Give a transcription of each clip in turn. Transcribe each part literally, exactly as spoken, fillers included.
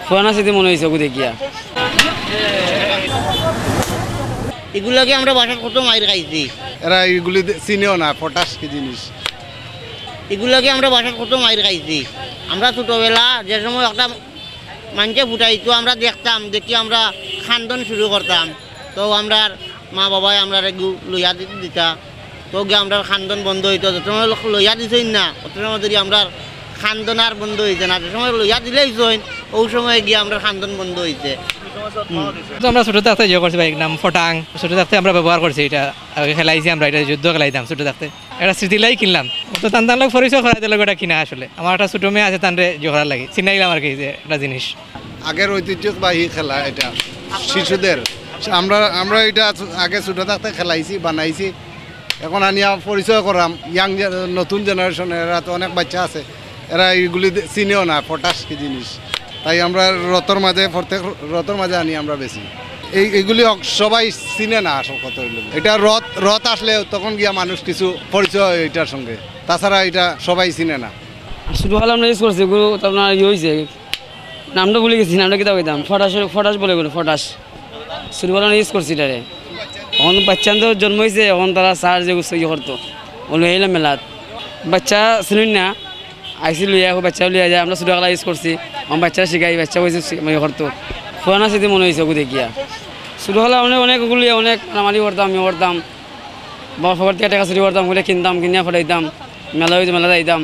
পুরানা স্মৃতি মনে অইছে ওগু দেখিয়া। এগুলাকে আমরা বাসাত কত মাইর খাইছি। এরা এগুলি দে-, চিনেও না, পটাশ কি জিনিস। এগুলাকে আমরা বাসাত কত মাইর খাইছি। আমরা ছোটবেলা যে সময় একটা মাইনষে ফুটাইতো, আমরা দেখতাম, দেখি আমরা কান্দন শুরু করতাম। তো আমরার মা বাবায় আমরারে এগু লইয়া দি-, দিতা। তো গিয়া আমরার কান্দন বন্ধ অইতো, যত সময় ল-, লইয়া দিছইন না, অত সময় ধরি আমরার কান্দন আর বন্ধ অইছে না। যে সময় লইয়া দিলাইছইন, অউ সময় গিয়া আমরার কান্দন বন্ধ অইছে। তো আমরা ছোট থাকতে ইয়ে করছি ভাই, নাম ফটাং, ছোট থাকতে আমরা ব্যবহার করছি ইটা, আগে খেলাইছি আমরা, ইটা যুদ্ধ খেলাইতাম ছোট থাকতে। একটা স্মৃতি লাগি কিনলাম। তো তান তান লগে পরিচয় করাই দিল এটা কিনা আসলে। আমার একটা ছোট মেয়ে আছে, তানরে ইয়ে করার লাগি চিনাইলাম আর কি, যে একটা জিনিস। আগের ঐতিহ্যবাহী খেলা এটা শিশুদের। আমরা, আমরা এটা আগে ছোট থাকতে খেলাইছি, বানাইছি। এখন আনিয়া পরিচয় করাম ইয়াং জে-, নতুন জেনারেশন, এরা তো অনেক বাচ্চা আছে, এরা এইগুলি দে-, চিনেও না পটাশ কি জিনিস। তাই আমরা রথর মাঝে, প্রত্যেক রথর মাঝে আনি আমরা বেশি। এই, এইগুলি অক-, সবাই চিনে না আসল কথা হইল। এটা রথ, রথ আসলে তখন গিয়া মানুষ কিছু পরিচয় হয় এটার সঙ্গে, তাছাড়া এটা সবাই চিনে না। ছোটবেলা আমরা ইউজ করছি, এগুলো তো আপনার ইয়ে হয়েছে, নামটা ভুলে গেছি, নামটা কিতা কইতাম, ফটাশ, ফটাশ বলে এগুলো, ফটাশ। ছোটবেলা আমরা ইউজ করছি এটারে। এখন বাচ্চা তো জন্ম হয়েছে, এখন তারা স্যার যে গুলো ইয়ে করতো, ও লইয়া আইলাম মেলাত। বাচ্চা শুনুন না, আইসি লইয়া, এখন বাচ্চা লইয়া যায়, আমরা ছোটবেলা ইউজ করছি, এখন বাচ্চারা শিখাই, বাচ্চা হয়েছে ইয়ে করতো। পুরানা স্মৃতি মনে হয়েছে ওগু দেখিয়া। ছোটবেলা অনেক, অনেক ওগুলো অনেক মারামারি করতাম, ইয়ে করতাম, বাবার পকেট থেকে টাকা চুরি করতাম, ওগুলো কিনতাম, কিনিয়া ফটাইতাম, মেলা হইতো, মেলা যাইতাম।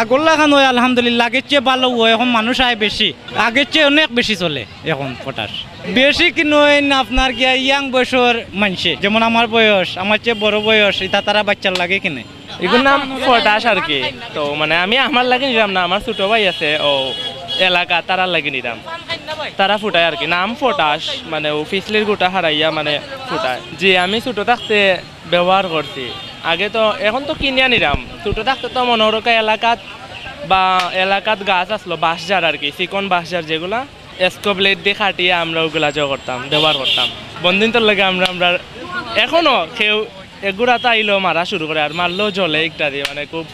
আগর লাখান হয় আলহামদুলিল্লাহ, আগের চেয়ে ভালো হয়, এখন মানুষ আয় বেশি, আগের চেয়ে অনেক বেশি চলে এখন পটাশ। বেশি কিনইন আপনার গিয়া ইয়াং বয়সর মানষে, যেমন আমার বয়স, আমার চেয়ে বড় বয়স, এটা তারা বাচ্চার লাগি কিনে। এগুর নাম ফটাশ আর কি। তো মানে আমি আমার লাগি নিলাম না, আমার ছোট ভাই আছে, ও এলাকা, তারার লাগি নিলাম। তারা ফুটায় আর কি, নাম ফটাশ, মানে ও ফিসলির গুটা হারাইয়া মানে ফুটায়। জি, আমি ছোট থাকতে ব্যবহার করছি। আগে তো, এখন তো কিনিয়া নিলাম। ছোট থাকতে তো মনে করো এলাকাত বা এলাকাত গাছ আসলো, বাঁশঝাড় আর কি, চিকন বাঁশঝাড় যেগুলা, স্কোপ ব্লেড দিয়ে কাটিয়ে আমরা ওগুলা জো করতাম, ব্যবহার করতাম। বন্দিন্তর লগে আমরা, আমরা এখনো কেউ এগুড়াতে আইলেও মারা শুরু করে, আর মারলেও জ্বলে ইত্যাদি, মানে খুব।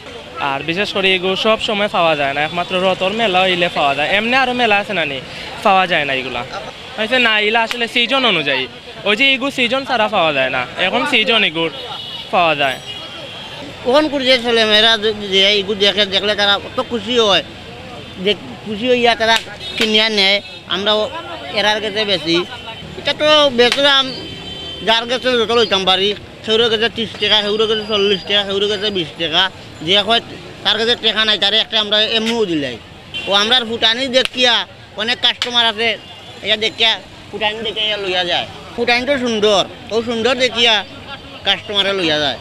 আর বিশেষ করে এগু সব সময় পাওয়া যায় না, একমাত্র রথর মেলা হইলে পাওয়া যায়। এমনি আরো মেলা আছে না নি, পাওয়া যায় না এগুলা। হয়েছে না, এগুলা আসলে সিজন অনুযায়ী, ওই যে এগু সিজন ছাড়া পাওয়া যায় না, এখন সিজন এগুর পাওয়া যায়। ওখান করে যে ছেলে মেয়েরা যে, যে এগু দেখে, দেখলে তারা কত খুশি হয়, দেখ-, খুশি হইয়া তারা কিনিয়া নেয়, আমরাও এরার গেছে বেশি। এটা তো বেচলাম, যার গেছে যত লইতাম পারি, কেউর গেছে ত্রিশ টাকা, কেউর গেছে চল্লিশ টাকা, কেউর গেছে বিশ টাকা, যে কয় তার গেছে টাকা নাই, তারে একটা আমরা এমনিও দিলাই। ও আমরার ফুটানি দেখিয়া অনেক কাস্টমার আছে, এটা দেখিয়া ফুটানি দেখে ইয়া লইয়া যায়। ফুটানি তো সুন্দর, ও সুন্দর দেখিয়া কাস্টমারে লইয়া যায়।